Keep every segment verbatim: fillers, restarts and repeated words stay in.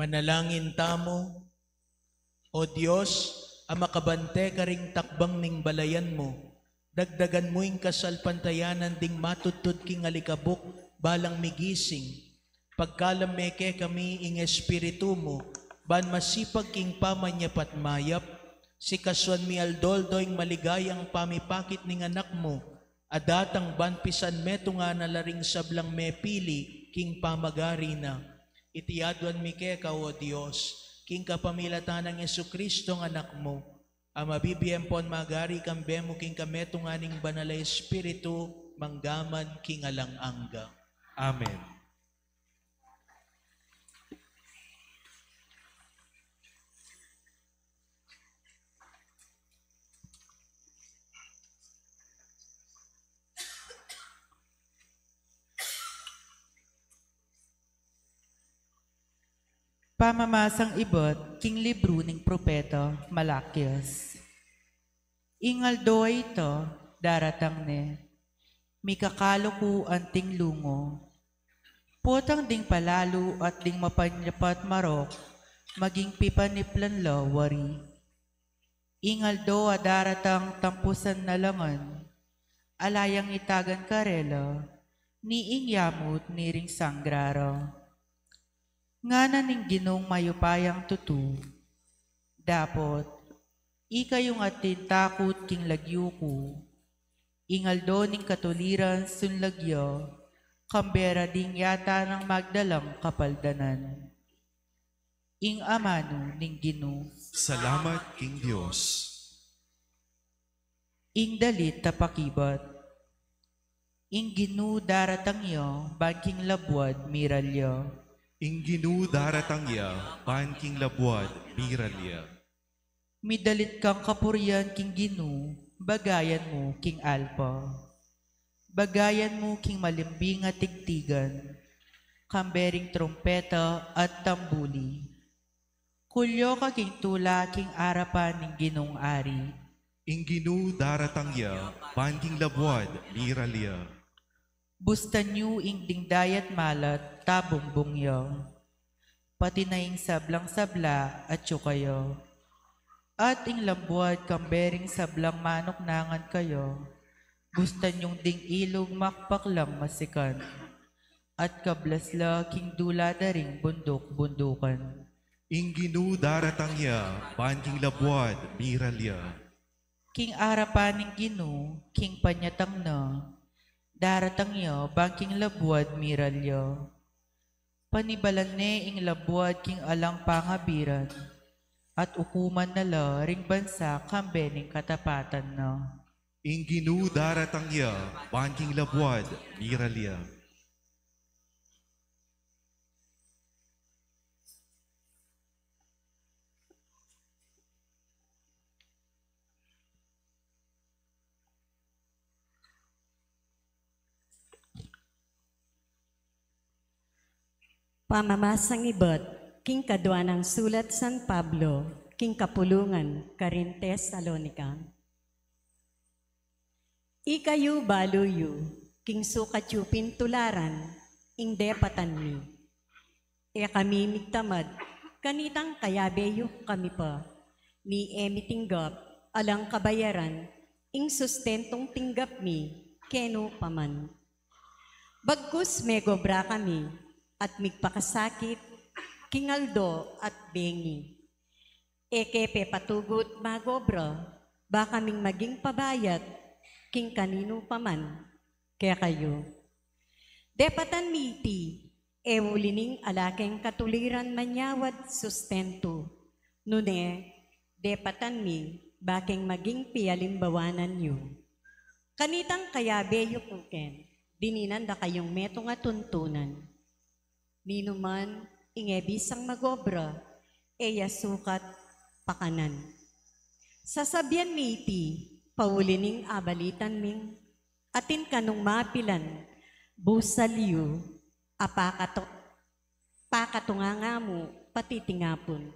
Manalangin tamu. O Dios, a makabante karing takbang ning balayan mu, dagdagan mu ing kasalpantayanan ding matudtud king alikabuk balang migising. Pagkalam me kekami ing Espiritu mu, ban masipag king pamanyapat mayap, sikasuan mi aldo-aldo ing maligayang pamipakit ning Anak mu, a datang ban pisan metungan na la ring sablang mepili king pamagari na. Iti aduan mi keka, O Dios, king kapamilatan nang Jesucristo a Anak mu, a mabibie ampon magari kambe mu king kametungan ning Banal a Espiritu, manggaman king alang angga. Amen. Pamamasang ibat king libru ning propeta Malakias. Ing aldo a ita daratang ne, mikakalu ku anting lungu. Potang ding palalu at ding mapanyapat marok, maging pipaniplan la wari. Ing aldo a daratang tampusan na la ngan, ala yang itagan karela, ni ing yamut ni ring sanggra ra. Ngana ning Ginung mayupayang tutu, dapot ikayung atin takut king lagyu ku. Ing aldo ning katuliran sunlag ya, kambe ra ding yata nang magdalang kapaldanan. Ing amanu ning Ginu. Salamat king Dios. Ing dalit a pakibat. Ing Ginu daratang ya, ban king labuad miralya. Ing Ginu daratang ya, ban king labuad miralya. Midalit kang kapurian king Ginu, bagayan mu king alpa. Bagayan mu king malimbing a tigtigan, kambe ring trumpeta at tambuli. Kulyo ka king tula king arapan ning Ginung Ari. Ing Ginu daratang ya, ban king labuad miralya. Bustan yu ing ding dayat malat, tabumbung ya. Pati na ing sablang sabla, atyu kaya. At ing labuad kambe ring sablang manuknangan kaya. Bustan yung ding ilug makpaklang masikan. At kablas la king dula da ring bunduk-bundukan. Ing Ginu daratang ya, ban king labuad miralya. King arapan ning Ginu, king panyatang na, daratang ya, ban king labuad miralya. Panibalan ne ing labuad king alang pangabiran, at ukuman na la ring bansa kambe ning katapatan na. Ing Ginu daratang ya, ban king labuad miralya. Pamamasang ibat king kadua nang sulat San Pablo king kapulungan karin Tesalonica. Ikayu balu yu, king sukat yu pin tularan ing depatan mi. E kami migtamad, kanitang kayabe yu kami pa, ni e mi tinggap alang kabayaran ing sustentung tinggap mi kenu pa man. Bagkus megobra kami at migpakasakit king aldo at bengi. E ke pepatugut magobra, ba kaming maging pabayat king kaninu pa man kekayu. Depatan mi iti, e uli ning ala keng katuliran manyawad sustentu, nune depatan mi ba keng maging pialimbawanan yu. Kanitang kayabe yu ku ken, dininan da kayung metung a tuntunan. Ninuman ing e bisang magobra, e ya sukat pakanan. Sasabian mi iti, pauli ning abalitan ming atin kanung mapilan, busal yu, a pakatu-, pakatunga nga mu patitingapun.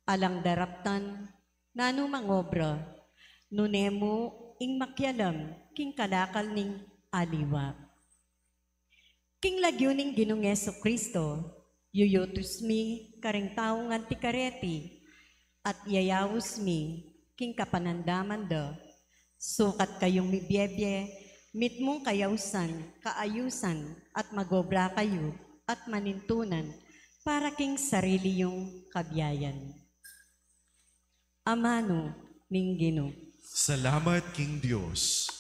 Alang daraptan nanu mang obra, nune mu ing makialam king kalakal ning aliwa. King lagyu ning Ginung Jesu-Cristo, Yuyutus mi karing taung anti kareti, at yayaus mi king kapanandaman da. Sukat kayung mibiebie, mitmung kayausan, kaayusan, at magobra kayu, at manintunan, para king sarili yung kabiayan. Amanu ning Ginu. Salamat king Dios.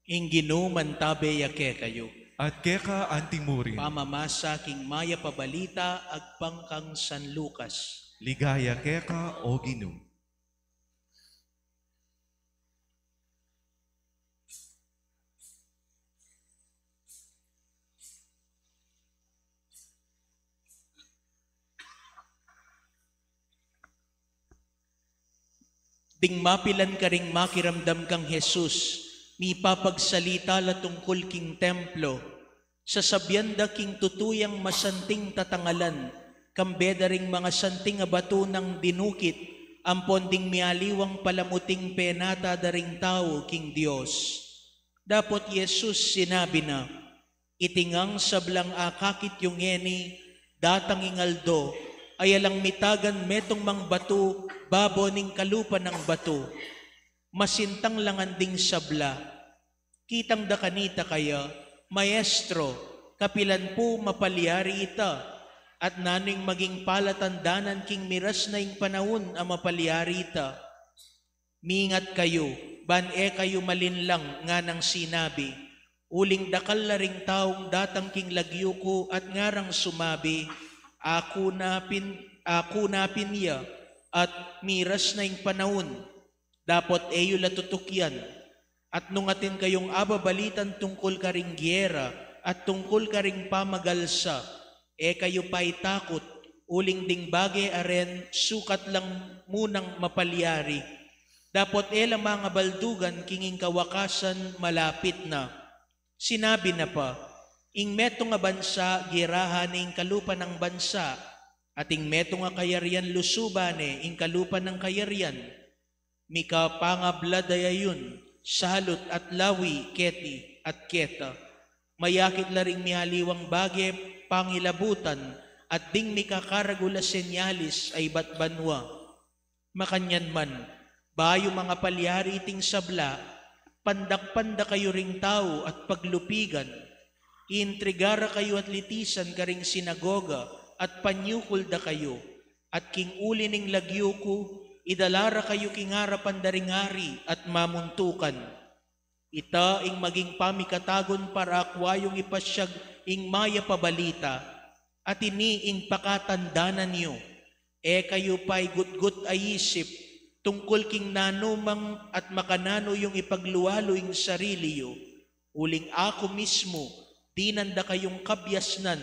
Ing Ginu mantabe ya kekayu. At keka anti murin. Pamamasa king Mayap a Balita agpang kang San Lucas. Ligaya keka, O Ginu. Ding mapilan karing makiramdam kang Jesus, mipapagsalita la tungkul king templo, sasabian da king tutu yang masanting tatangalan, kambe da ring mga santing a batu nang dinukit, ampon ding mialiwang palamuting penata da ring tau king Dios. Dapot Jesus sinabi na, Iti ngang sablang akakit yu ngeni, datang ing aldo, ay alang mitagan metung mang batu babo ning kalupa nang batu. Masintang la ngan ding sabla. Kitang da kanita kaya, Maestro, kapilan pu mapalyari ita, at nanu ing maging palatandanan king miras na ing panaun a mapalyari ita? Mingat kayu, ban e kayu malinlang, nganang sinabi, uling dakal la ring taung datang king lagyu ku at ngarang sumabi, Aku na pin, aku na pin ya, at miras na ing panaun. Dapot e yu la tutukian. At nung atin kayung ababalitan tungkul karing giyera at tungkul karing pamagalsa, e kayu paitakut, uling ding bage a ren sukat lang munang mapalyari. Dapot e la mangabaldugan king ing kawakasan malapit na. Sinabi na pa, Ing metung a bansa giyerahan ne ing kalupa nang bansa, at ing metung a kayarian lusuban ne ing kalupa nang kayarian. Mika pangabla da ya yun, salut at lawi keti at keta. Mayakit la ring mialiwang bage pangilabutan, at ding mika karagul a senyalis a ibat banua. Makanyan man, bayu mangapalyari iting sabla, pandakpan da kayu ring tau at paglupigan. Iintriga ra kayu at litisan karing sinagoga at panyukul da kayu. At king uli ning lagyu ku, idala ra kayu king arapan da ring ari at mamuntukan. Ita ing maging pamikatagun para akua yung ipasyag ing mayap a balita, at ini ing pakatandanan yu. E kayu paigutgut a isip tungkul king nanumang at makananu yung ipaglualu ing sarili yu. Uling aku mismu, dinan da kayung kabiasnan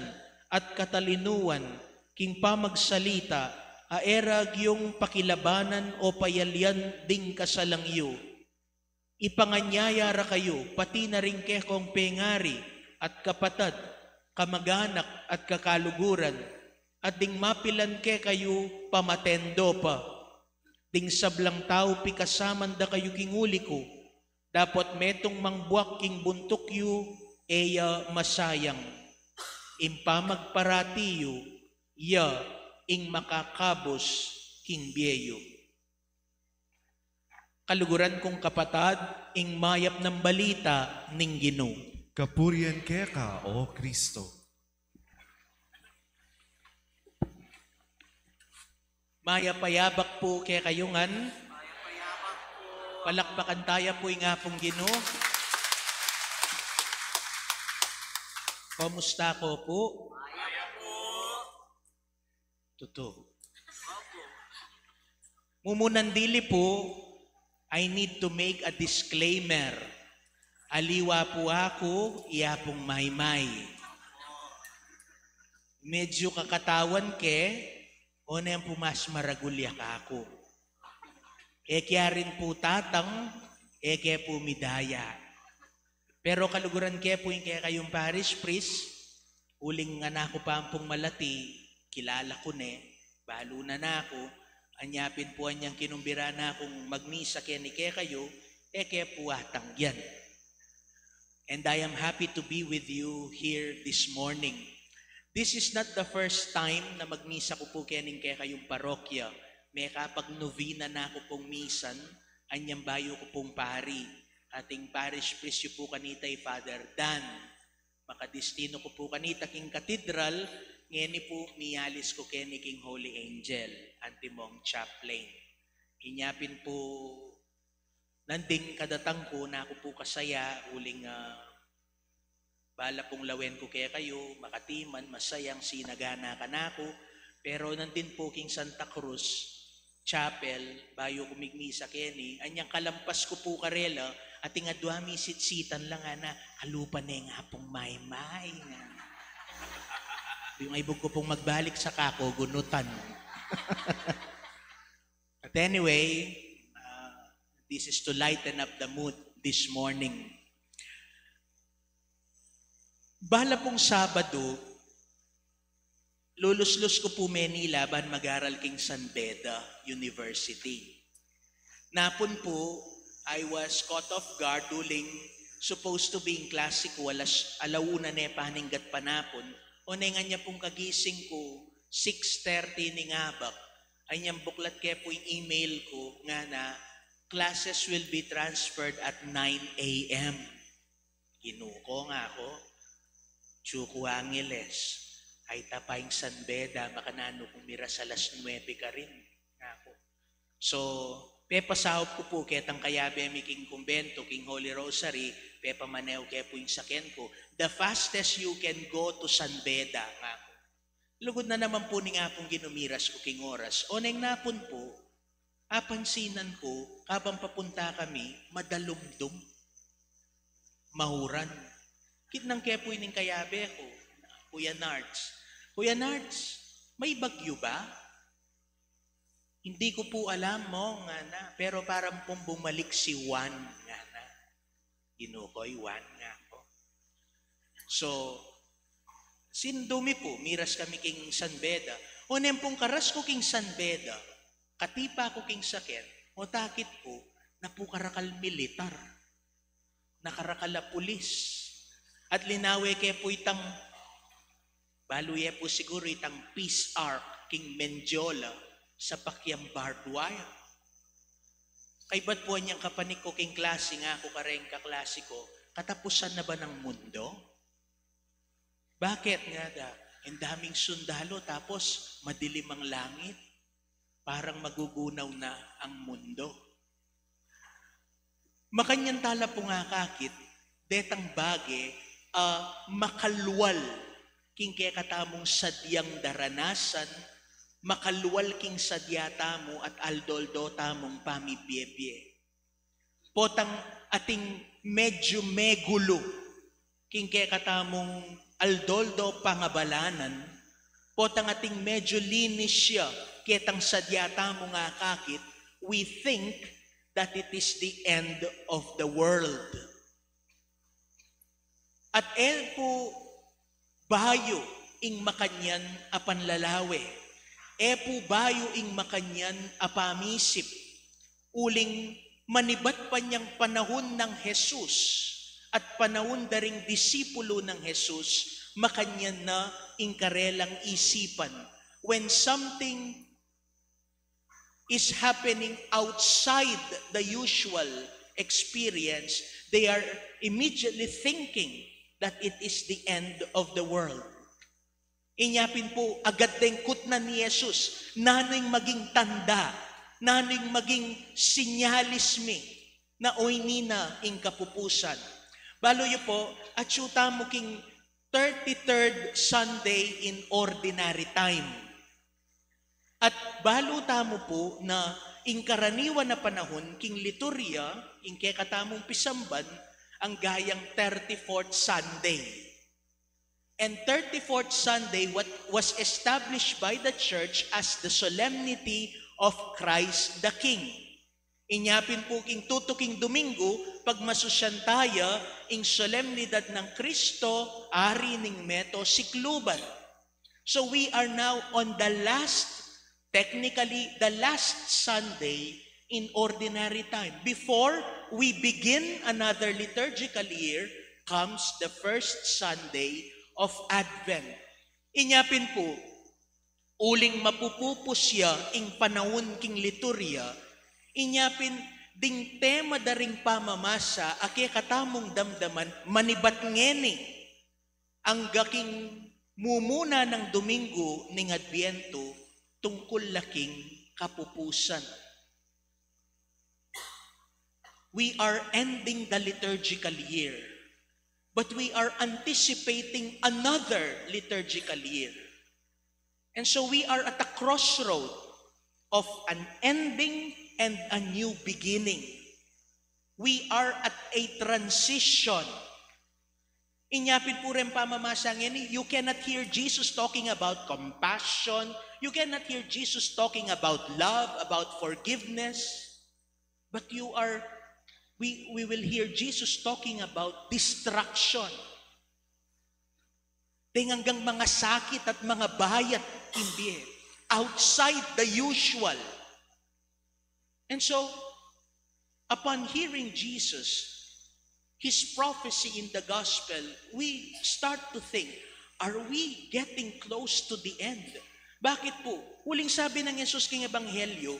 at katalinuan king pamagsalita, a e ra agyung pakilabanan o payalian ding kasalang yu. Ipanganyaya ra kayu, pati na ring kekong pengari at kapatad, kamaganak at kakaluguran, at ding mapilan kekayu pamatendo pa. Ding sablang tau pikasaman da kayu king uli ku, dapot metung mang buak king buntuk yu, e ya masayang. Ing pamagparati yu, ya ing makakabus king bie yu. Kaluguran kung kapatad, ing mayap nang balita ning Ginu. Kapurian keka, O Kristo. Mayap a yabak pu kekayu ngan. Palakpakan taya pu ing Apung Ginu. Kumusta ko pu? Tutu. Mumunan dili pu, I need to make a disclaimer. Aliwa pu aku i Apung Maymay. Medyo kakatawan ke, o neng pu mas maragul ya kaku. E ke rin pu tatang, e ke pu midaya. Pero kaluguran ke pu ing kekayung parish priest, uling ngan aku pa ampong malati, kilala ku ne, balu na naku, anya pin pu anyang kinumbira nakung magmisa keni kekayu, e ke pu atanggian. And I am happy to be with you here this morning. This is not the first time na magmisa ku pu kening kekayung parokya. Mekapag-novena na ku pung misan, anyang bayu ku pung pari. Ating parish priest yu pu kanita i Father Dan. Makadistinu ku pu kanita king katedral, ngeni pu miyalis ku keni king Holy Angel, antimong chaplain. Inya pin pu nanding kadatang ku, naku pu kasaya, uling, ah, bala pung lawen ku kekayu, makati man, masayang sinagana kanaku, pero nandin pu king Santa Cruz Chapel, bayu ku migmisa keni, anyang kalampas ku pu karela, ating adwa misitsitan la, ngana, kalupa ne ing Apung Maymay, ngana. Yung aibug ku pung magbalik sa kaku, gunutan. But anyway, uh, this is to lighten up the mood this morning. Bala pung Sabadu, lulus-lus ku pu Manila ban mag-aral king San Beda University. Napun pu, I was caught off guard, uling supposed to be ing klase ku alas, ala una ne paninggat panapun, o neng anya pung kagising ku, six thirty ning abak, anyang buklat ke pu ing email ku, ngana, "Classes will be transferred at nine A M" Ginu ko, ngaku. Atsu ku Angeles, ay ta pa ing San Beda, makananu kung miras alas nuebe karin, ngaku. So, pepasaup ku pu ketang kayabe mi king kumbento, king Holy Rosary, pepamanew ke pu ing saken ku. "The fastest you can go to San Beda," ngaku. Lugud na naman pu ning Apung Ginu, miras ku king oras. Oneng napun pu, apansinan ku, kabang papunta kami, madalumdum. Mauran. Kitnang ke pu ining kayabe ku, Kuya Nards. "Kuya Nards, may bagyo ba?" "Hindi ko po alam, Mong," ngana, "pero parang pong bumalik si Juan," ngana. "Ginu ko, i Juan," ngaku. So, sindu mi pu, miras kami king San Beda. Oneng pung karas ku king San Beda, katipa ku king saken, o takit ku, napu karakal militar. Nakarakal a pulis. At linawe ke pu itang, balu ye pu siguru itang Peace Ark king Mendiola, sapak yang barbed wire. Kaybat pu anyang kapanik ku king klase, ngaku kareng kaklase ku, "Katapusan na ba ng mundo?" "Bakit?" ngada. "Ang daming sundalo, tapos madilim ang langit. Parang magugunaw na ang mundo." Makanyan tala pung akakit detang bage a makalwal king kekatamung sadyang daranasan, makalwal king sadya tamu at aldo-aldo tamung pamibiebie. Potang ating medyo megulu king kekatamung aldo-aldo pangabalanan, potang ating medyo linis ya ketang sadya tamung akakit, we think that it is the end of the world. At e pu bayu ing makanyan a panlalawe, e pu bayu ing makanyan a pamisip, uling manibat pa niyang panahun nang Jesus at panahun da ring disipulu nang Jesus, makanyan na ing karelang isipan. When something is happening outside the usual experience, they are immediately thinking that it is the end of the world. Inya pin pu, agad deng kutnan ni Jesus, nanu ing maging tanda, nanu ing maging sinyalis mi, na oyni na ing kapupusan. Balu yu pu, atyu tamu king thirty-third Sunday in Ordinary Time. At balu tamu pu na ing karaniwan a panahun king liturhiya, ing kekatamung pisamban, anggayang thirty-fourth Sunday. And thirty-fourth Sunday what was established by the church as the Solemnity of Christ the King. Inya pin pu king tutuking Domingo, pagmasusyan taya ing solemnidad nang Kristo, Ari ning Meto Sikluban. So we are now on the last, technically the last Sunday in Ordinary Time. Before we begin another liturgical year, comes the first Sunday of Advent. Inya pin pu, uling mapupupus ya ing panahun king liturhiya, inya pin ding tema da ring pamamasa a kekatamung damdaman manibat ngeni, angga king mumuna nang Domingo ning Adbientu, tungkul la king kapupusan. We are ending the liturgical year, but we are anticipating another liturgical year. And so we are at a crossroad of an ending and a new beginning. We are at a transition. Inya pin pu reng pamamasa ngeni, you cannot hear Jesus talking about compassion. You cannot hear Jesus talking about love, about forgiveness. But you are, we, we will hear Jesus talking about destruction. Deng anggang mangasakit at mangabayat king bie, outside the usual. And so, upon hearing Jesus, his prophecy in the gospel, we start to think, are we getting close to the end? Bakit pu? Uling sabi nang Jesus king Ebanghelyo,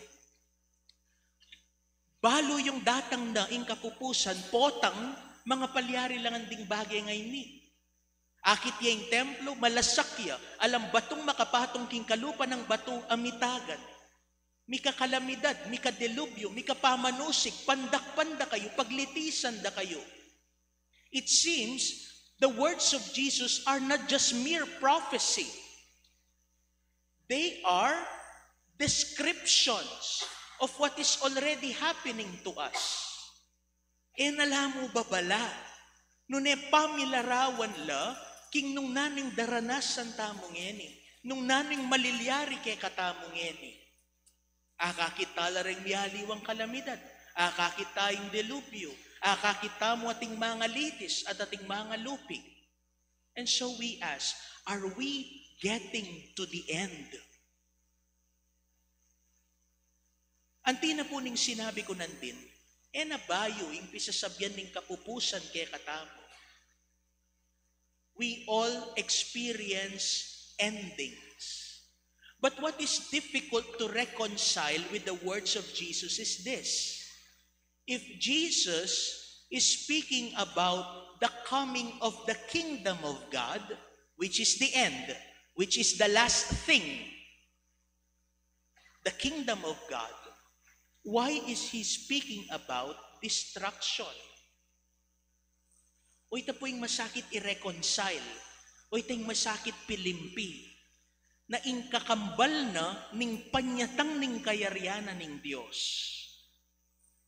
balu yung datang na ing kapupusan, potang, mangapalyari la ngan ding bage ngeni. Akit ya ing templo, malasak ya, alang batung makapatung king kalupa nang batu a mitagan. Mika kalamidad, mika delubyo, mika pamanusig, pandakpan da kayu, paglitisan da kayu. It seems the words of Jesus are not just mere prophecy. They are descriptions of what is already happening to us. E na la mu babala, nune pamilarawan la king nung nanung daranasan tamu ngeni, nung nanung malilyari kekatamu ngeni. Akakit ta la reng mialiwang kalamidad, akakit ta ing delubyo, akakit tamu ating mangalitis at ating mangalupi. And so we ask, are we getting to the end? Anti na pu ning sinabi ku nandin, e na bayu ing pisasabyan ning kapupusan kekatamu. We all experience endings. But what is difficult to reconcile with the words of Jesus is this. If Jesus is speaking about the coming of the kingdom of God, which is the end, which is the last thing, the kingdom of God, why is he speaking about destruction? O ita pu ing masakit i-reconcile, o ita ing masakit pilimpi, na ing kakambal na ning panyatang ning kayarian na ning Dios.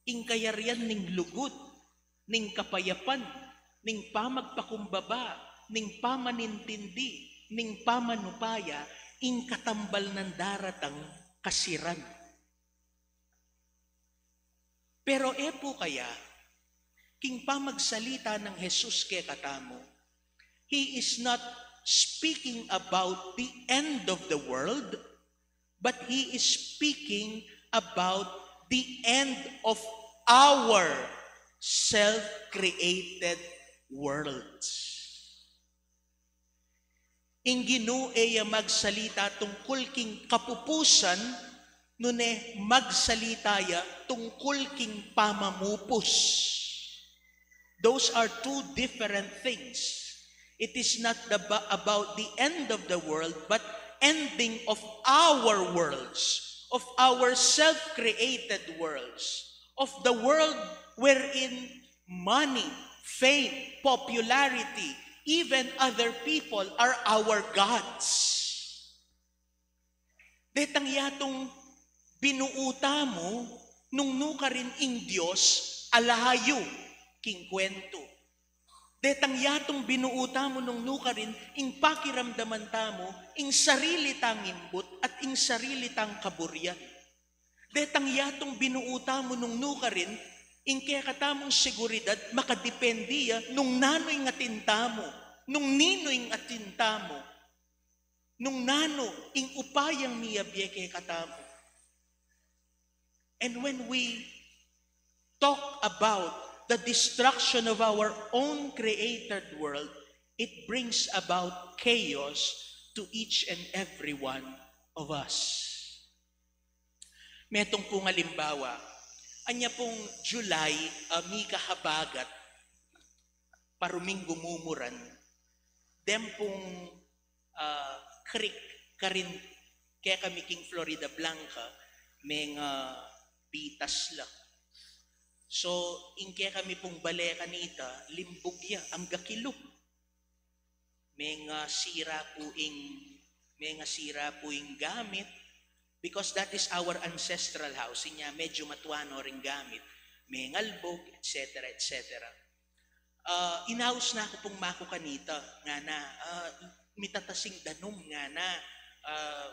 Ing kayarian ning lugud, ning kapayapan, ning pamagpakumbaba, ning pamanintindi, ning pamanupaya, ing katambal nang daratang kasiran. Pero e pu kaya, king pamagsalita nang Jesus kekatamu, he is not speaking about the end of the world, but he is speaking about the end of our self-created worlds. Ing Ginu e ya magsalita tungkul king kapupusan Nune magsalita ya tungkul king pamamupus. Those are two different things. It is not the ba-, about the end of the world, but ending of our worlds, of our self-created worlds, of the world wherein money, fame, popularity, even other people are our gods. Detang yatung binuuta mu nung nukarin ing Dios, alayu king kwentu. Detang yatung binuuta mu nung nukarin ing pakiramdaman tamu, ing sarili tang imbut at ing sarili tang kaburian. Detang yatung binuuta mu nung nukarin ing kekatamung seguridad, makadepende ya nung nanu ing atin tamu, nung ninu ing atin tamu, nung nanu ing upayang miyabie kekatamu. And when we talk about the destruction of our own created world, it brings about chaos to each and every one of us. Metung pung alimbawa, anya pung July, ah, mika habagat, paruming gumumuran, dem pung, ah, creek karin kekami king Florida Blanca, menga bitas la. So, ing kekami pung bale kanita, limbug ya, angga kilu. Menga sira pu ing, menga sira pu ing gamit, because that is our ancestral house. Inya medyu matua no ring gamit, mengalbug, et cetera, et cetera. Ah, inaus na ku pung maku kanita, ngana, ah, mitatas ing danum, ngana, ah,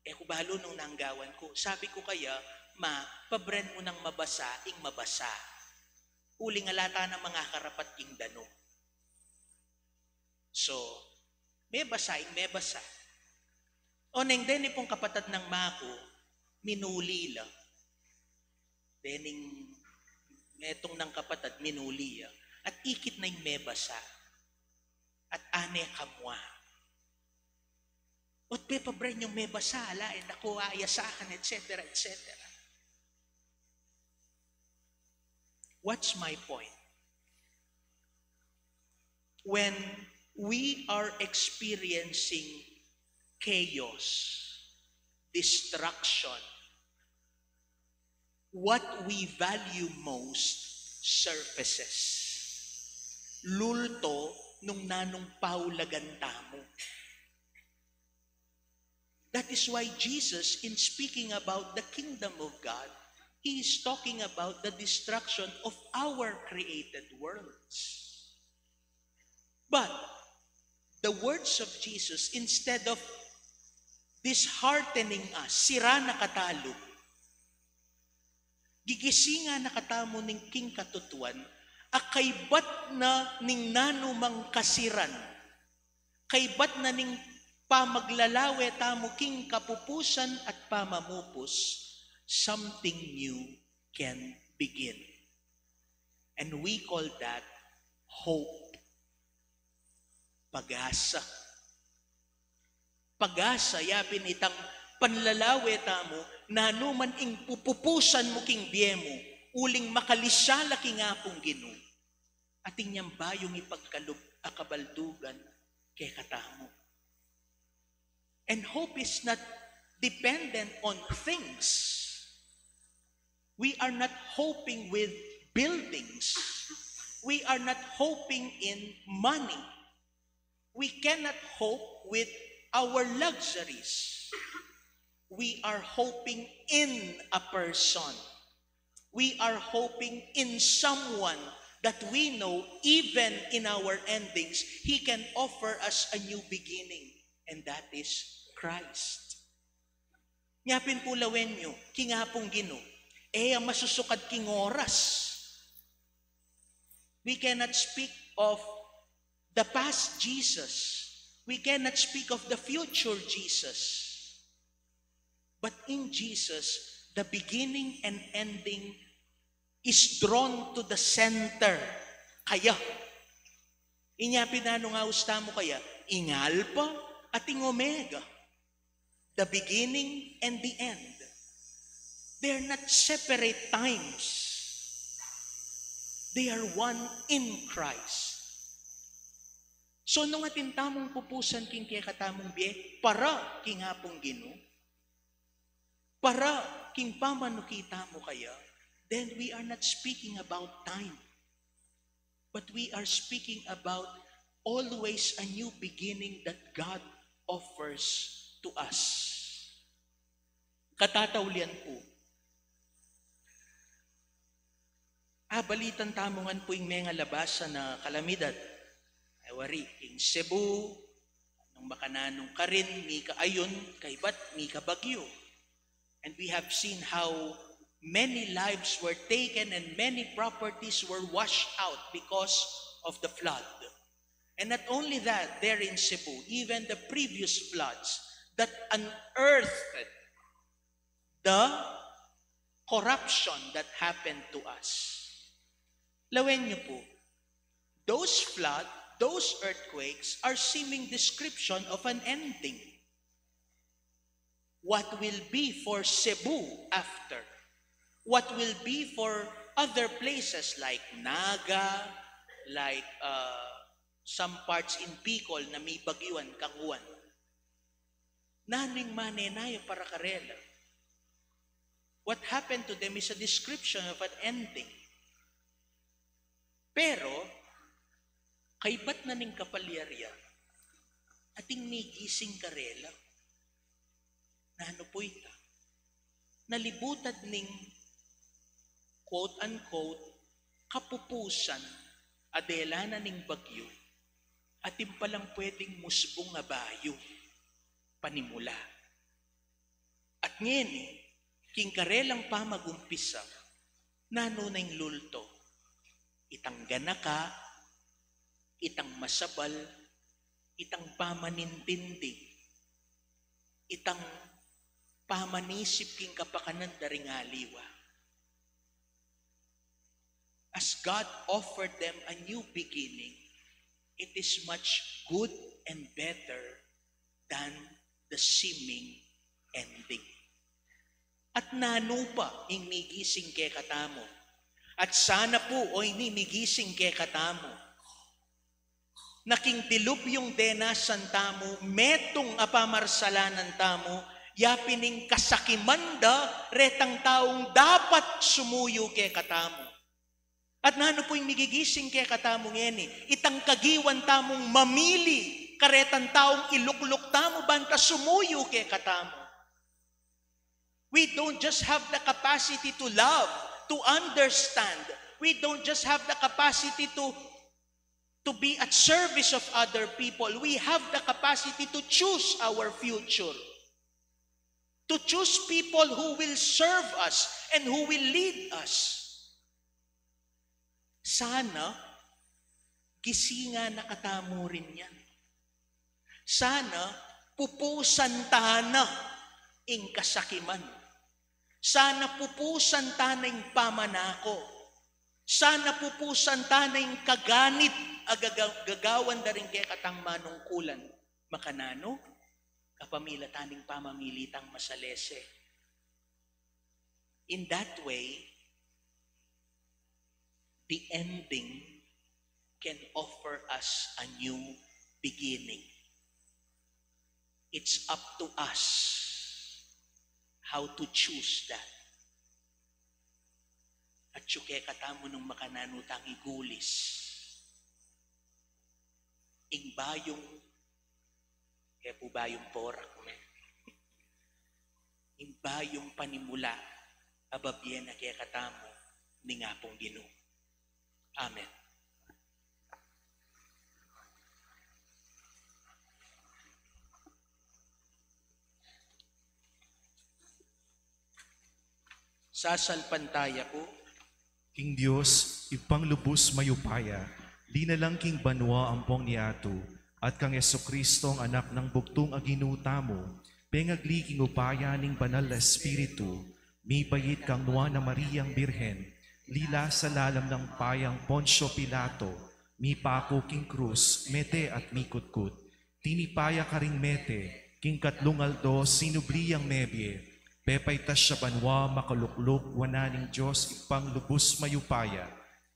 e ku balu nung nanu ing gawan ku. Sabi ku kaya, "Ma, pabren mu nang mabasa ing mabasa. Uling ala ta nang mangakarapat king danum." So, mebasa ing mebasa. Oneng deni pung kapatad nang maku, minuli la. Dening metung nang kapatad, minuli ya. At ikit na ing mebasa. At ane kamua, "Ot pepabren yung mebasa, ala, e na ku ayasakan," et cetera, et cetera. What's my point? When we are experiencing chaos, destruction, what we value most surfaces. Lulto nung nanung paulagan tamu. That is why Jesus, in speaking about the kingdom of God, he is talking about the destruction of our created worlds. But the words of Jesus, instead of disheartening us, sira na katamu, gigisingan na katamu ning king katutuan, a kaybat na ning nanumang kasiran, kaybat na ning pamaglalawe tamu king kapupusan at pamamupus, something new can begin. And we call that hope. Pag-asa. Pag-asa, yapin itang panlalawe tamu, nanu man ing pupupusan mu king bie mu, uling makalisa la king Apung Ginu, atin yang bayung ipagkalub a kabaldugan kekatamu. And hope is not dependent on things. We are not hoping with buildings. We are not hoping in money. We cannot hope with our luxuries. We are hoping in a person. We are hoping in someone that we know, even in our endings, he can offer us a new beginning, and that is Christ. Nyapin pu lawen yu, king Apung Ginu, e ya masusukad king oras. We cannot speak of the past Jesus. We cannot speak of the future Jesus. But in Jesus, the beginning and ending is drawn to the center. Kaya, inya pin nanu ing aus tamu kaya, ing Alpha at ing Omega, the beginning and the end. They are not separate times. They are one in Christ. So, nung atin tamung pupusan king kekatamung bie, para king Apung Ginu, para king pamanuki tamu kaya, then we are not speaking about time, but we are speaking about always a new beginning that God offers to us. Katataulian pu, abalitan tamu ngan pu ing menga labasan a kalamidad. Ay wari, king Cebu, nung makananung karin, mika ayun, kaybat, mika bagyu. And we have seen how many lives were taken and many properties were washed out because of the flood. And not only that, there in Cebu, even the previous floods that unearthed the corruption that happened to us. Lawen niyo po, those flood, those earthquakes are seeming description of an ending. What will be for Cebu after? What will be for other places like Naga, like, uh, some parts in Bicol na mibagyuan kang Juan? Nanu ing manenaya para karela? What happened to them is a description of an ending. Pero, kaybat na ning kapalyarian, ating migising karela. Nanu pu ita? Nalibutan ning, quote unquote, kapupusan a dela na ning bagyu, atin palang pwedeng musbung a bayu, panimula. At ngeni, king karelang pamagumpisa, nanu na ing lulto? Itang ganaka, itang masabal, itang pamanintindi, itang pamanisip king kapakanan da ring aliwa. As God offered them a new beginning, it is much good and better than the seeming ending. At nanu pa ing migising kekatamu? At sana pu, o ini migising kekatamu, na king dilubyung denasan tamu, metung a pamarsalanan tamu, ya pin ing kasakiman da retang taung dapat sumuyu kekatamu. At nanu pu ing migigising kekatamu ngeni? Itang kagiwan tamung mamili karetang taung ilukluk tamu ban ta sumuyu kekatamu. We don't just have the capacity to love, to understand. We don't just have the capacity to, to be at service of other people. We have the capacity to choose our future, to choose people who will serve us and who will lead us. Sana, gisingan na katamu rin yan. Sana, pupusan ta na ing kasakiman. Sana, pupusan ta na ing pamanako. Sana, pupusan ta na ing kaganit a gaga-, gagawan da ring kekatang manungkulan. Makananu? Kapamilatan ning pamamili tang masalese. In that way, the ending can offer us a new beginning. It's up to us how to choose that. At atyu kekatamu nung makananu tang igulis ing bayung, e pu bayung porak me, ing bayung panimula a babie na kekatamu ning Apung Ginu. Amen. Sasalpantaya ku king Dios, Ibpang lubus mayupaya, linalang king banua ampong yatu, at kang Jesucristo, Anak nang bugtung a Ginu tamu, pengagli king upaya ning Banal a Espiritu, mibait kang Nuan a Mariang Birhen, lila sa lalam nang payang Poncio Pilato, mipaku king krus, mete at mikutkut. Tinipa ya karing mete, king katlung aldo sinubli yang mebie, pepaitas ya banua, makalukluk wanan ning Dios Ibpang lubus mayupaya.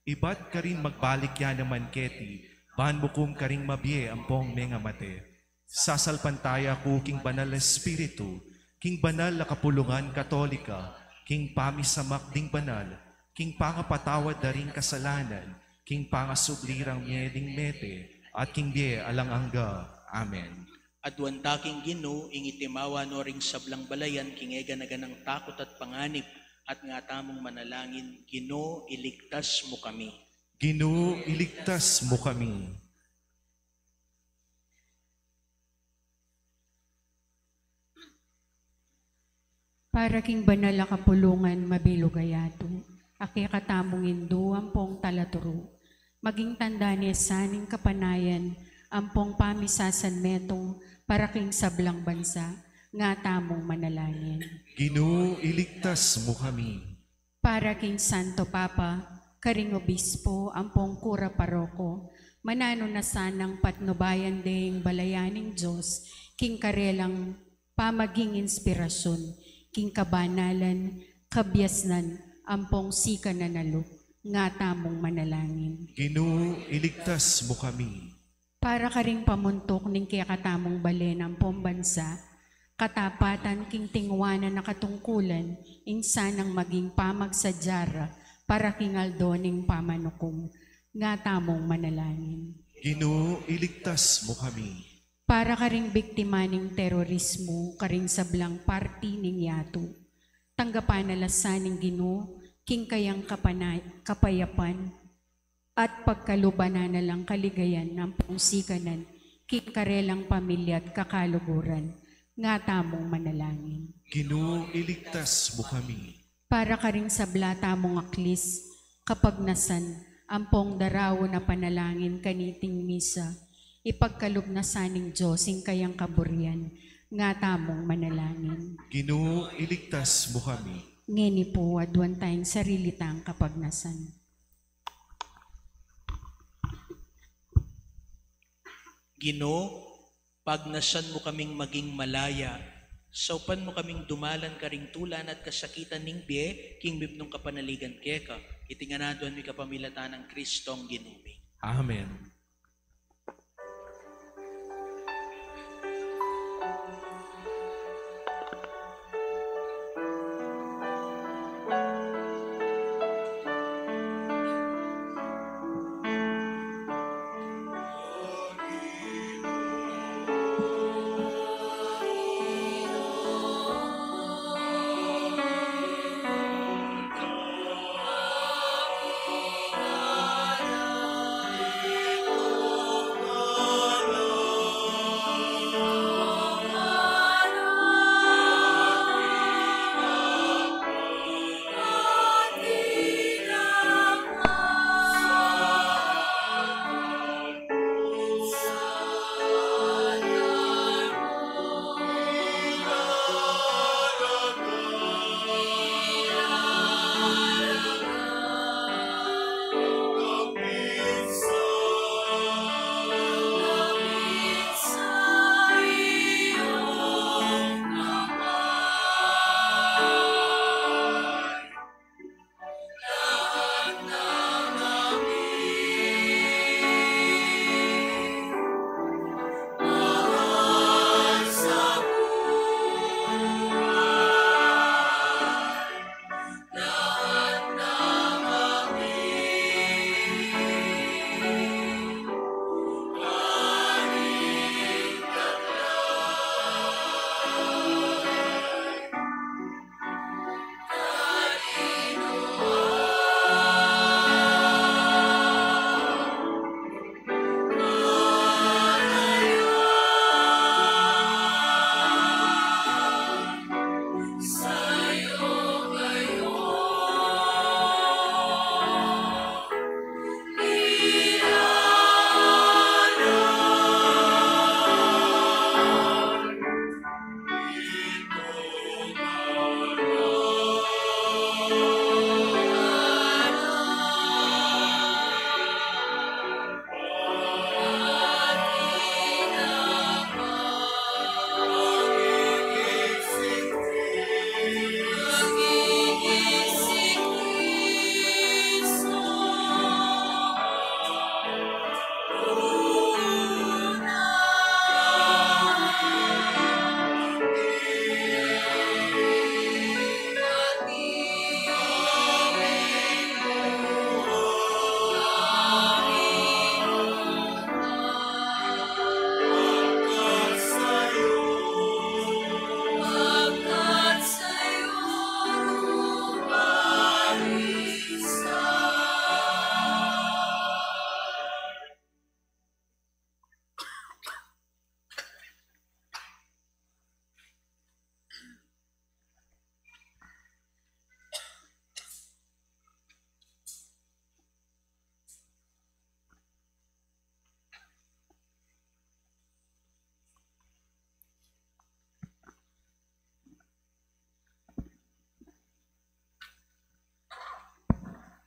Ibat karin magbalik ya naman keti, ban mukum karing mabie ampong mengamate. Sasalpantaya ku king Banal a Espiritu, king banal a kapulungan Katolika, king pamisamak ding banal, king pangapatawad da ring kasalanan, king pangasubli rang mie ding mete, at king bie alang angga. Amen. Aduan ta king Ginu, ing itimawa no ring sablang balayan king e gana-ganang takut at panganib, at nga tamung manalangin, Ginu, iligtas mu kami. Ginu, iligtas mu kami. Para king banal a kapulungan mabilug a yatu, a kekatamung Indu ampong talaturu, maging tanda ne sa ning kapanayan ampong pamisasanmetung para king sablang bansa, nga tamung manalangin. Ginu, iligtas mu kami. Para king Santo Papa, karing obispo, ampong kura paroko, mananu na sanang patnubayan de ing balayan ning Dios, king karelang pamaging inspirasyun, king kabanalan, kabiasnan, ampong sikanan a lub, nga tamung manalangin. Ginu, iligtas mu kami. Para karing pamuntuk ning kekatamung balen ampong bansa, katapatan king tingwanan a katungkulan, ing sanang maging pamagsadya ra para king aldo ning pamanukum, nga tamung manalangin. Ginu, iligtas mu kami. Para karing biktima ning terorismu karing sablang parti ning yatu, tanggapan na la sa ning Ginu king kayang kapana-, kapayapan, at pagkaluban na na lang kaligayan ampong sikanan king karelang pamilya at kakaluguran, nga tamung manalangin. Ginu, iligtas mu kami. Para karing sabla tamung aklis, kapagnasan, ampong daraun a panalangin kaniting misa, ipagkalub na sa ning Dios ing kayang kaburian, nga tamung manalangin. Ginu, iligtas mu kami. Ngeni pu, aduan tayang sarili tang kapagnasan. Ginu, pagnasan mu kaming maging malaya, saupan mu kaming dumalan karing tula na at kasakitan ning bie, king mibnung kapanaligan keka. Iti ngan aduan mi kapamilatan nang Kristong Ginu mi. Amen.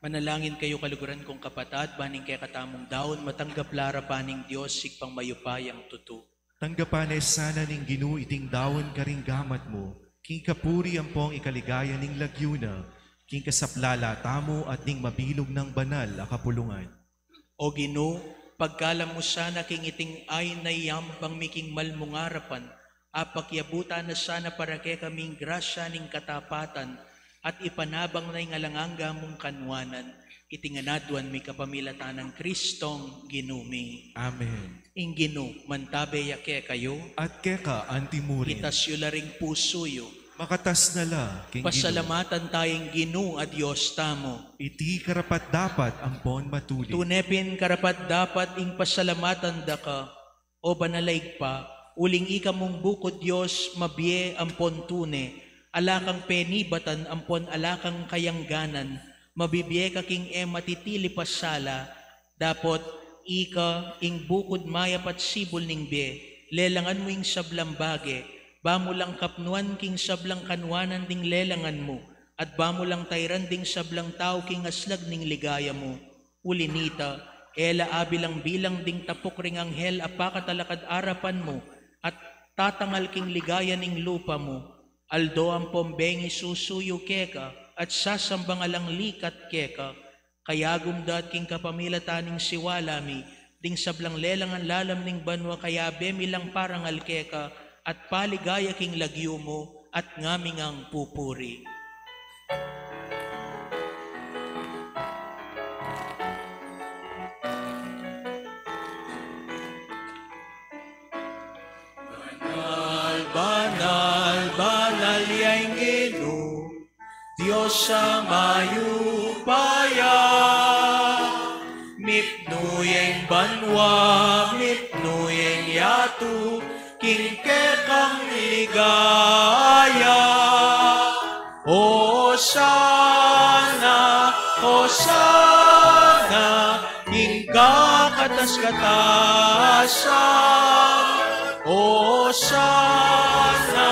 Manalangin kayu, kaluguran kung kapatad, ban ing kekatamung daun matanggap la arapan ning Dios, Ibpang mayupayang tutu. Tanggapan na sana ning Ginu iting daun karing gamat mu, king kapuri ampong ikaligaya ning lagyu na, king kasaplala tamu at ning mabilug nang banal a kapulungan. O Ginu, pagkalam mu sana king iting ain a iyambang mi king mal mung arapan, apakiabutan na sana para kekami ing grasya ning katapatan, at ipanabang na ing alang angga mung kanwanan, iti ngan aduan mi kapamilatan nang Kristong Ginu mi. Amen. Ing Ginu mantabe ya kekayu. At keka antimurin. Itas yu la ring pusu yu. Makatas na la king Ginu. Pasalamatan taya ing Ginu a Dios tamu. Iti karapat-dapat ampon matulid. Tune pin karapat-dapat ing pasalamatan da ka, O banal a Ibpa, uling ika mung bukud Dios, mabie ampon tune, ala kang penibatan ampon ala kang kayangganan, mabibie ka king e matitilip a sala, dapot ika ing bukud mayap at sibul ning bie, lelangan mu ing sablang bage, ba mu lang kapnuan king sablang kanwanan ding lelangan mu, at ba mu lang tairan ding sablang tau king aslag ning ligaya mu. Uli nita, e la abilang-bilang ding tapuk ring anghel a pakatalakad arapan mu, at tatangal king ligaya ning lupa mu. Aldo ampon bengi susuyu keka, at sasambang alang likat keka, kayagum da at king kapamilatan ning siwala mi, ding sablang lelangan lalam ning banua kayabe mi lang parangal keka, at paligaya king lagyu mu, at ngami ngang pupuri. Banal, banal, banal ya ing Ginu, Dios a mayupaya. Mipnu ya ing banua, mipnu ya ing yatu, king kekang ligaya. Hosana, Hosana, king kakatas-katasan. Hosana,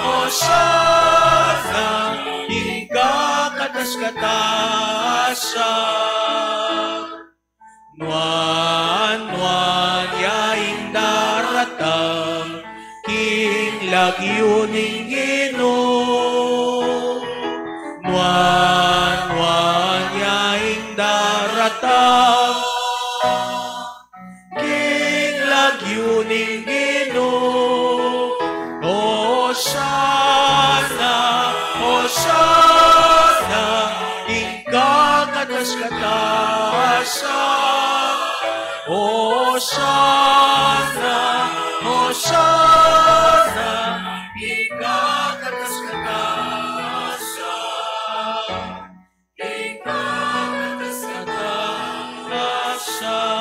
Hosana, king kakatas-katasan. Nuan, nuan ya ing daratang king lagyu ning Ginu. Nuan, nuan ya ing daratang king lagyu ning Ginu. Hosana, Hosana, king kakatas-katasan. Hosana, Hosana, king kakatas-katasan. King kakatas-katasan.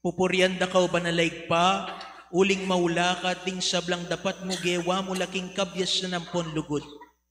Pupurian da ka, O banal a Ibpa, uling maula ka, ding sablang dapat mu gewa mu la king kabiasnan ampon lugud.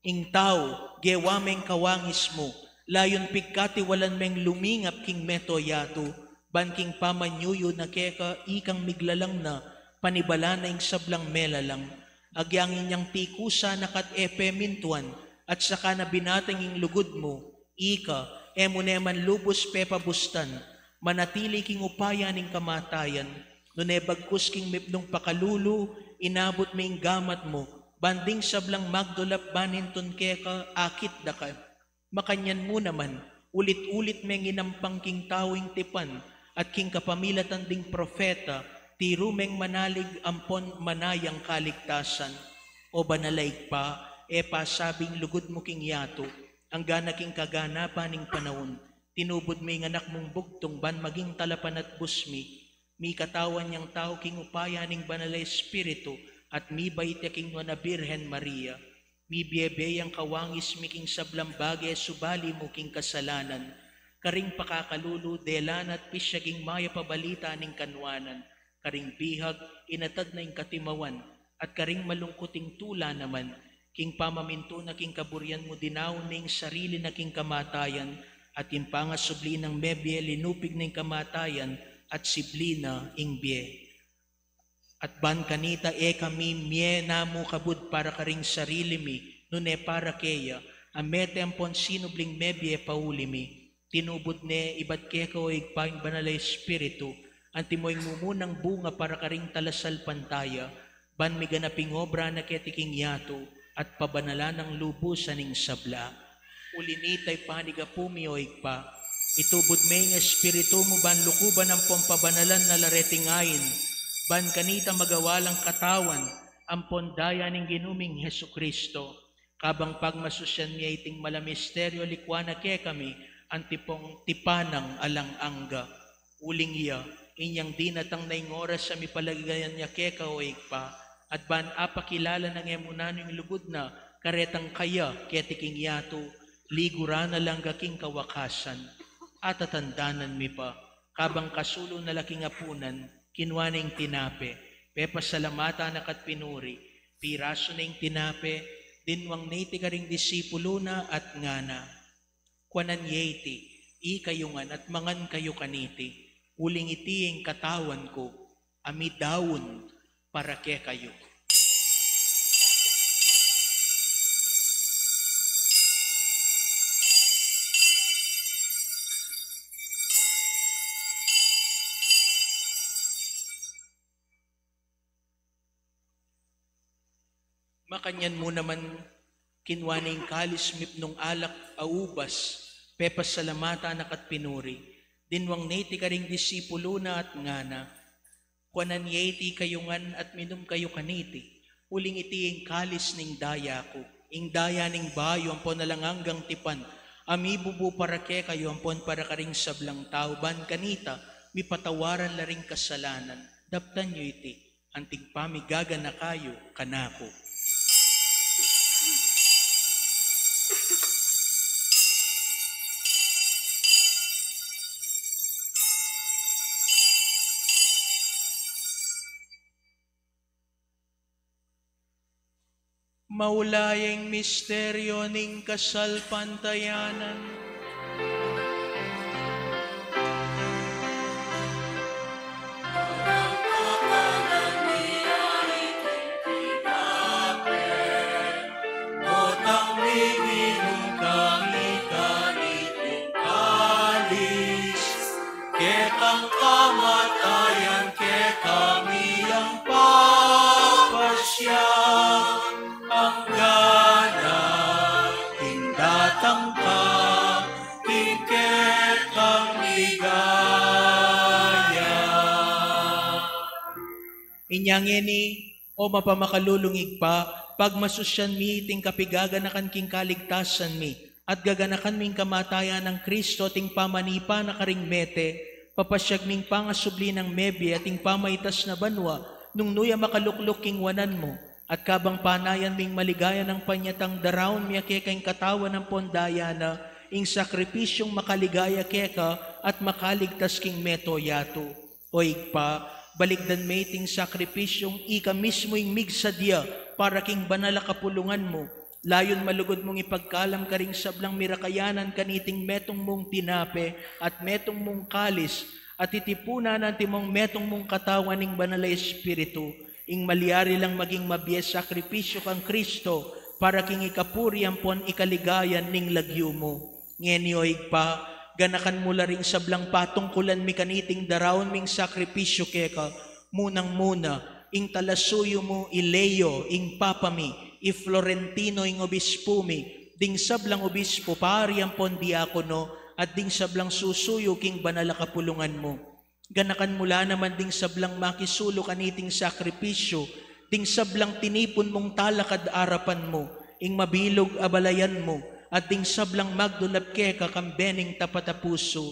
Ing tau, gewa meng kawangis mu, layun pigkatiwalan meng lumingap king meto yatu, ban king pamanyuyu na keka ikang miglalang na, panibalan na ing sablang melalang. Agyang inyang tikusan na kat e pemintuan, at saka na binatang ing lugud mu, ika, e mu ne man lubus pepabustan, manatili king upaya ning kamatayan, nune bagkus king mipnung pakalulu, inabut me ing gamat mu, ban ding sablang magdulap ban intun keka, akit da ka. Makanyan mu naman, ulit-ulit meng inampang king tau ing tipan, at king kapamilatan ding propeta, tiru meng manalig ampon manayang kaligtasan. O banal a Ibpa, e pasabi ing lugud mu king yatu, anggana king kaganapan ning panaun, tinubud me ing anak mung bugtung ban maging talapanatbus mi. Mikatawan yang tau king upaya ning Banal a Espiritu, at mibait ya king Nuan a Birhen Maria. Mibiebe yang kawangis mi king sablang bage subali mu king kasalanan, karing pakakalulu, dela na at pisyag ing mayap a balita ning kanwanan, karing bihag, inatad na ing katimawan, at karing malungkut ing tula naman, king pamamintu na king kaburian mu dinaun ne ing sarili na king kamatayan, at king pangasubli nang mebie linupig na ing kamatayan, at sibli na ing bie. At ban kanita e kami mie namu kabud para karing sarili mi, nune para keya, a mete ampon sinubling mebie pauli mi. Tinubud ne ibat keka, o Ibpa, ing Banal a Espiritu, antimo ing mumunang bunga para karing talasalpantaya, ban miganap ing obra na keti king yatu, at pabanalan nang lubusan ing sabla. Uli nita, ipanigapu mi, o Ibpa, itubud me ing Espiritu mu ban lukuban ampon pabanalan na la reting ain, ban kanita magawa lang katawan ampon daya ning Ginu ming Jesucristo. Kabang pagmasusyan mi iting malamisteryo, likwan na kekami antipong tipan nang alang angga. Uling iya, inyang dinatang na ing oras a mipalagayan ya keka, o Ibpa, at ban apakilala nang e mu nanu ing lugud na karetang kaya keti king yatu, liguran na la angga king kawakasan. Atatandanan mi pa, kabang kasulu na la king apunan, kinua ne ing tinape, pepasalamatan na ka't pinuri, pirasu ne ing tinape, dinwang ne iti karing disipulu na at ngana: Kuanan ye iti, ikayu ngan at mangan kayu kaniti, uling iti ing katawan ku, a midaun para kekayu. Makanyan mu naman, kinua ne ing kalis mipnung alak a ubas, pepasalamatan na ka't pinuri, dinwang ne iti karing disipulu na at ngana: Kuanan ye iti, ikayu ngan at minum kayu kaniti, uling iti ing kalis ning daya ku, ing daya ning bayu ampon alang anggang tipan, a mibubu para kekayu ampon para karing sablang tau, ban kanita mipatawaran la ring kasalanan. Daptan yu iti anting pamigaganaka yu kanaku. Maula ya ing misteryo ning kasalpantayanan. Utang mi minum kami kaniting kalis, kekang kamatayan kekami yang papasya, anggana ing datang ka king kekang ligaya. Inya ngeni, o mapamakalulung Ibpa, pagmasusyan mi iting kapigaganakan king kaligtasan mi, at gaganakan ming kamatayan nang Kristo at ing pamanipa na karing mete, papasyag ming pangasubli nang mebie at ing pamaitas na banua, nung nu ya makalukluk king wanan mu, at kabang panayan ming maligaya nang panyatang daraun mi ya keka ing katawan ampon daya na, ing sakripisyung makaligaya keka at makaligtas king meto yatu. O Ibpa, balikdan me iting sakripisyung ika mismu ing migsadya para king banal a kapulungan mu, layun malugud mung ipagkalam karing sablang mirakayanan kaniting metung mung tinape at metung mung kalis, at titipunan antimong metung mung katawan ning Banal a Espiritu, ing malyari lang maging mabie sakripisyu kang Kristo para king ikapuri ampon ikaligaya ning lagyu mu. Ngeni, o Ibpa, ganakan mu la ring sablang patungkulan mi kaniting daraun ming sakripisyu keka, munang-muna, ing talasuyu mu i Leo, ing Papa mi, i Florentino, ing obispu mi, ding sablang obispu, pari ampon diakono, at ding sablang susuyu king banal a kapulungan mu. Ganakan mu la naman ding sablang makisulu kaniting sakripisyu, ding sablang tinipun mung talakad arapan mu, ing mabilug a balayan mu, at ding sablang magdulap keka kambe ning tapat a pusu.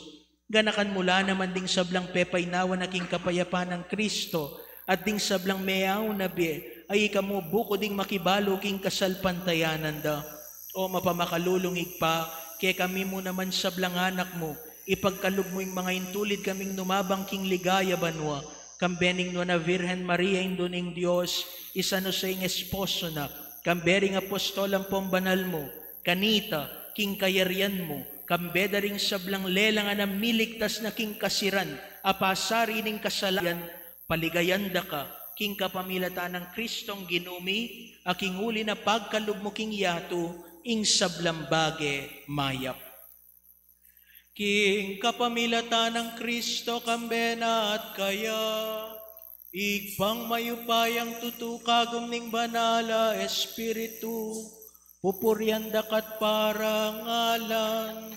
Ganakan mu la naman ding sablang pepainawa na king kapayapan nang Kristo, at ding sablang meaun a bie, a ika mu buku ding makibalu king kasalpantayanan da. O mapamakalulung Ibpa, kekami mu naman sablang anak mu, ipagkalub mu ing mangaintulid kaming numabang king ligaya banua, kambe ning Nuan a Virgen Maria, Indu ning Dios, i San Jose ing esposo na, kambe ring apostol ampong banal mu, kanita, king kayarian mu, kambe da ring sablang lelang a namiligtas na king kasiran a pasari ning kasalanan, paligayan da ka king kapamilatan nang Kristong Ginu mi, a king uli na pagkalub mu king yatu, ing sablang bage mayap. King kapamilatan nang Kristo, kambe na at kaya, Ibpang mayupayang tutu, kagum ning Banal a Espiritu, pupurian da ka at parangalan,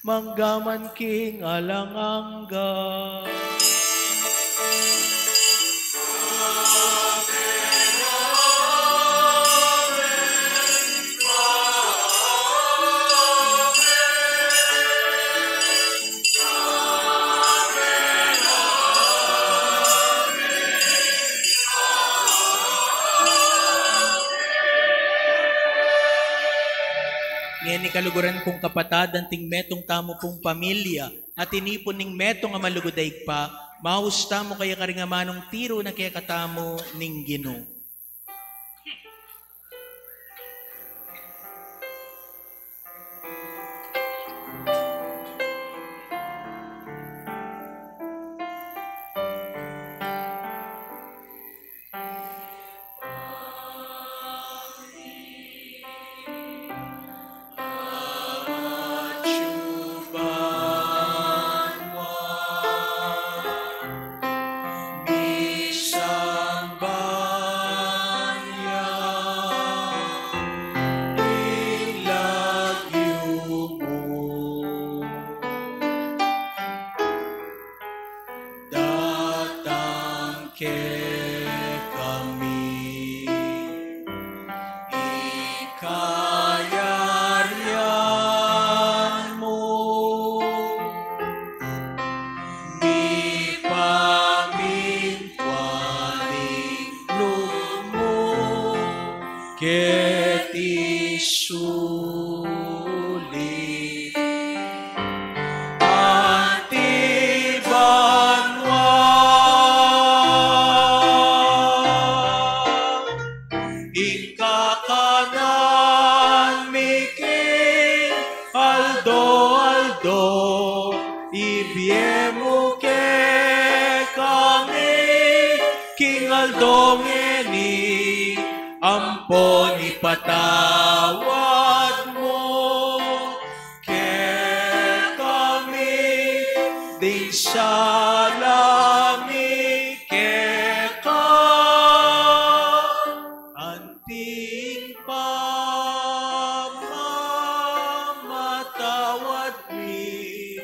mangga man king alang angga. Ngeni kaluguran kung kapatad, anting metung tamu pung pamilya, at tinipun ning metung a malugud a Ibpa, maus tamu kaya karing amanung tiru na kekatamu ning Ginu. Datang kekami ing kayarian mu, mipamintuan ing lub mu keti sulip anti banua. Ing kakanan mi king aldo-aldo, ibie mu kekami king aldo ngeni, ampon ipatawad mu kekami ding sala mi keka, anting pamamatawad mi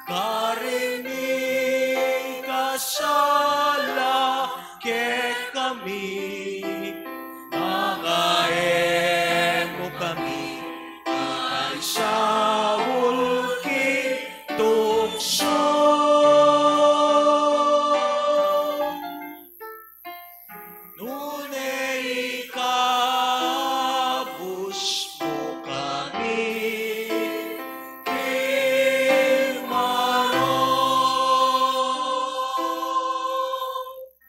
karing mikasala kekami, manga e mu kami ikaisaul king tuksu, nune ikabus mu kami king marok.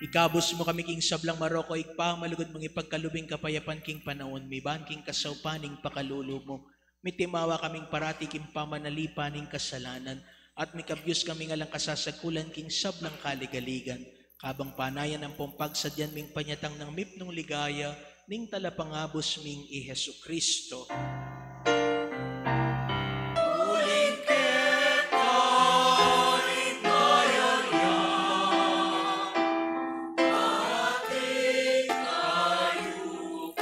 Ikabus mu kami king sablang marok, o Ibpa, malugud mung ipagkalub ing kapayapan king panaun mi, ban king kasaupan ning pakalulu mu, mitimawa kaming parati king pamanalipan ning kasalanan, at mikabyus kaming alang kasasagkulan king sablang kaligaligan, kabang panayan ampong pagsadyan ming panyatang nang mipnung ligaya ning Talapangabus ming i Jesucristo. Uling keka ing kayarian, ating kayupayan,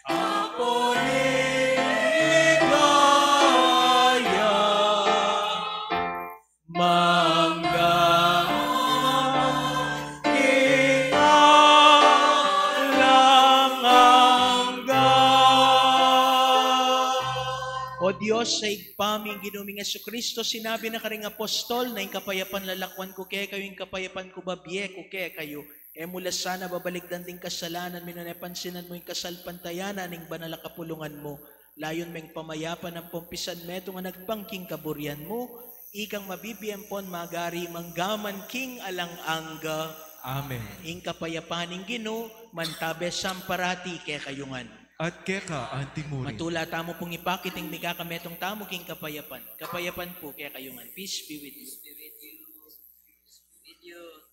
ampon ing ligaya, mangga man king alang angga. O Dios a Ibpa mi, ing Ginu ming Jesucristo, sinabi na karing apostol na, ing kapayapan lalakwan ku kekayu, ing kapayapan ku babie ku kekayu. E mu la sana babalikdan ding kasalanan mi, nune pansinan mu ing kasalpantayanan ning banal a kapulungan mu. Layun meng pamayapan ampong pisan metung a nagpang king kaburian mu, ikang mabibie ampon magari mangga man king alang angga. Amen. Ing kapayapan ning Ginu mantabe sang parati kekayu ngan. At keka anti mu rin. Matula tamu pung ipakit ing mikakametung tamu king kapayapan. Kapayapan pu kekayu ngan. Peace be with you. With you.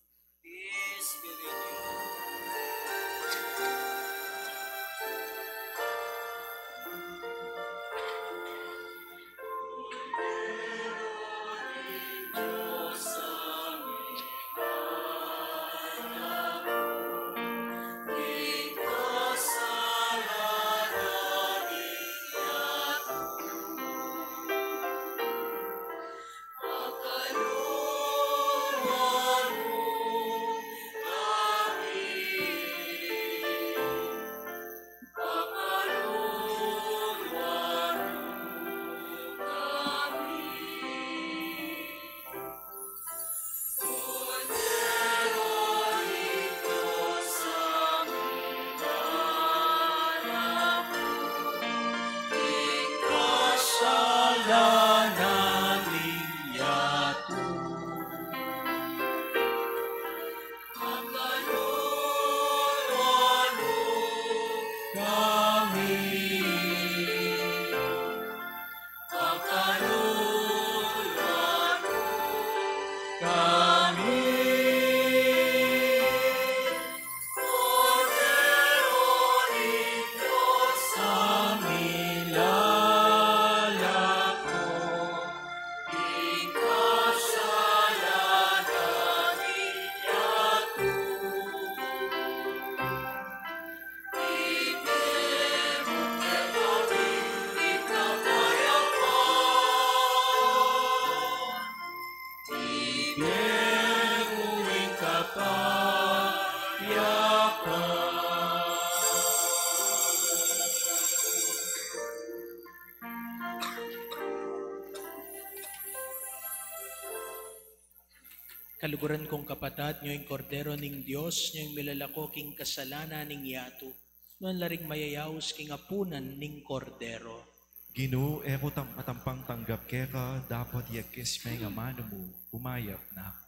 Kaluguran kung kapatad, nyo ing Kordero ning Dios, nyo ing milalako king kasalanan ning yatu. Nuan la ring mayayaus king apunan ning Kordero. Ginu, e ku tam-, matampang tanggap keka, dapot yagkes me ing amanu mu, umayap na.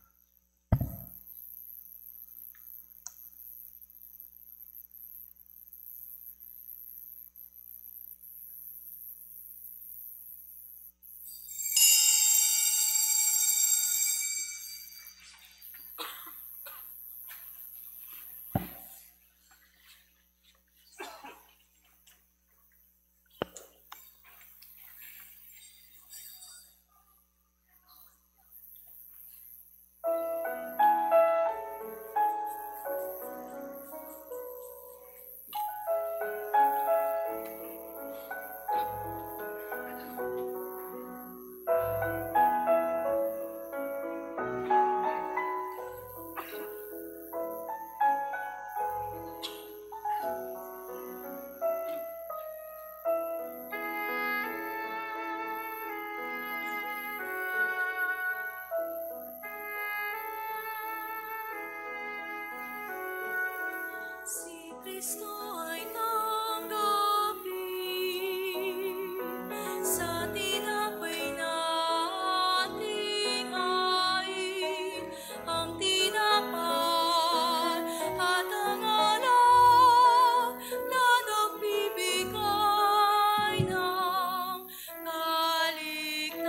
Si Kristo ay tanggapin sa tinapay nating hain, ang tinapay at ang alak na nagbibigay ng kaligtasan.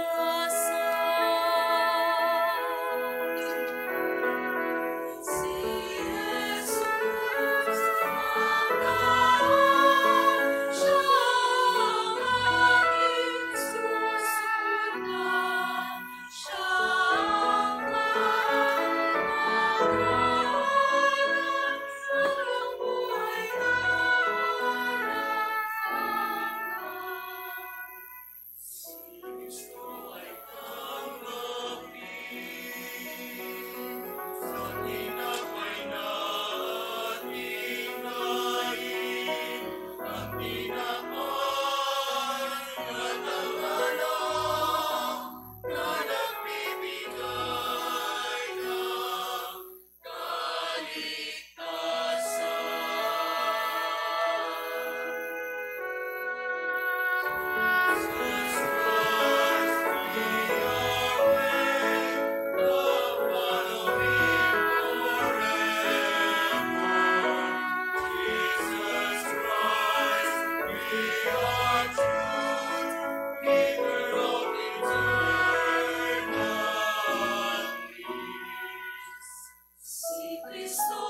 Si Jesus, siyang aking susundan. Si Kristo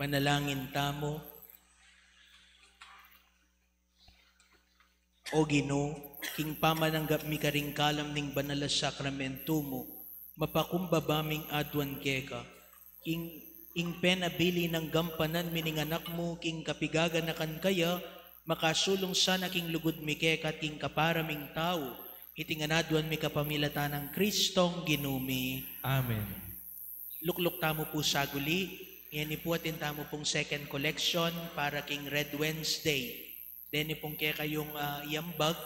Manalangin tamu. O Ginu, king pamananggap mi karing kalam ning banal a sakramentu mu, mapakumbaba ming aduan keka, ing, ing penabilin nang gampanan mi ning anak mu king kapigaganakan kaya, makasulung sana king lugud mi keka at king kapara ming tau, iti ngan aduan mi kapamilatan nang Kristong Ginu mi. Amen. Lukluk tamu pu saguli, ngeni pu atin tamu pung second collection para king Red Wednesday. Deni pung kekayung, ah, iambag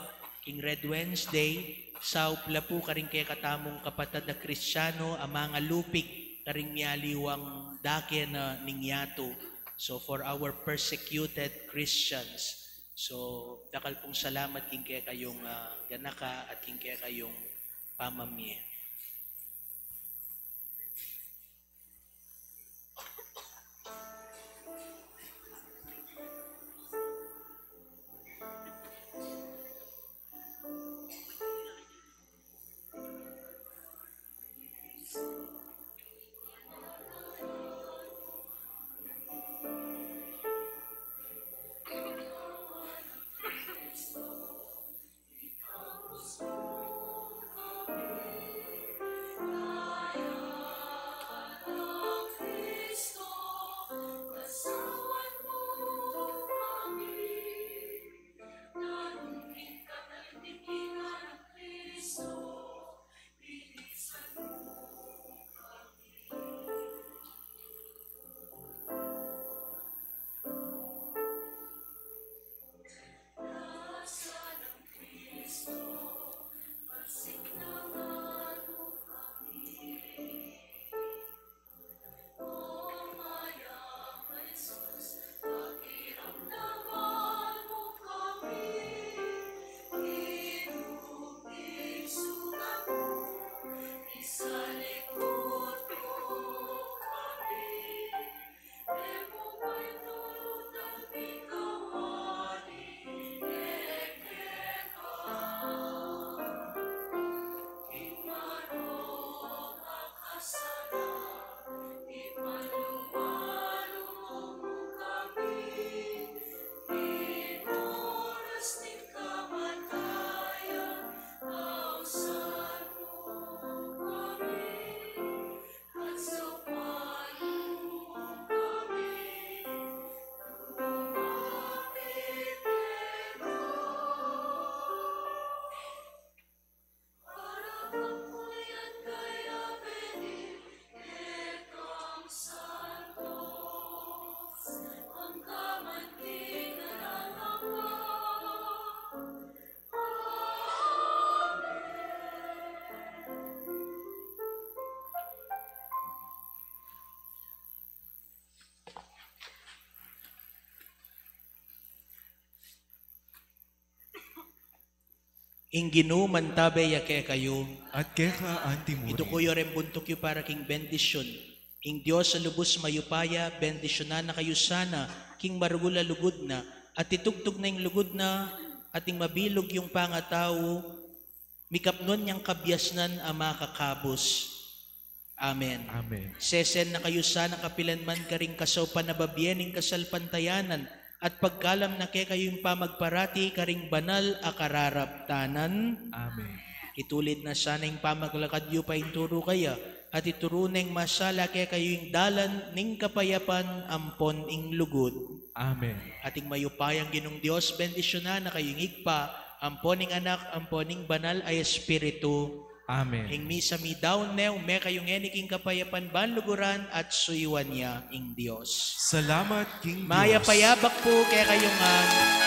king Red Wednesday, saup la pu karing kekatamung kapatad a Kristiano a mangalupig karing mialiwang dake na ning yatu. So, for our persecuted Christians. So, dakal pung salamat king kekayung, ah, ganaka at king kekayung pamamie. Ing Ginu mantabe ya kekayu. At keka anti mu rin. Iduku yu reng buntuk yu para king bendisyun. Ing Dios a lubus mayupaya, bendisyunan na kayu sana king maragul a lugud na, at itugtug na ing lugud na, at ing mabilug yung pangatau, mikapnun yang kabiasnan a makakabus. Amen. Amen. Sesen na kayu sana kapilan man karing kasaupan a babie ning kasalpantayanan, at pagkalam na kekayu ing pamagparati karing banal a kararaptanan. Amen. Itulid na sana ing pamaglakad yu painturu kaya, at ituru neng masala kekayu ing dalan ning kapayapan ampon ing lugud. Amen. At ing mayupayang Ginung Dios, bendisyunan na kayu ning Ibpa, ampon ning Anak, ampon ning Banal a Espiritu. Amen. Ing misa midaun ne, ume kayu ngeni king kapayapan ban luguran at suyuan ya ing Dios. Salamat king Dios. Mayap a yabak pu kekayu ngan.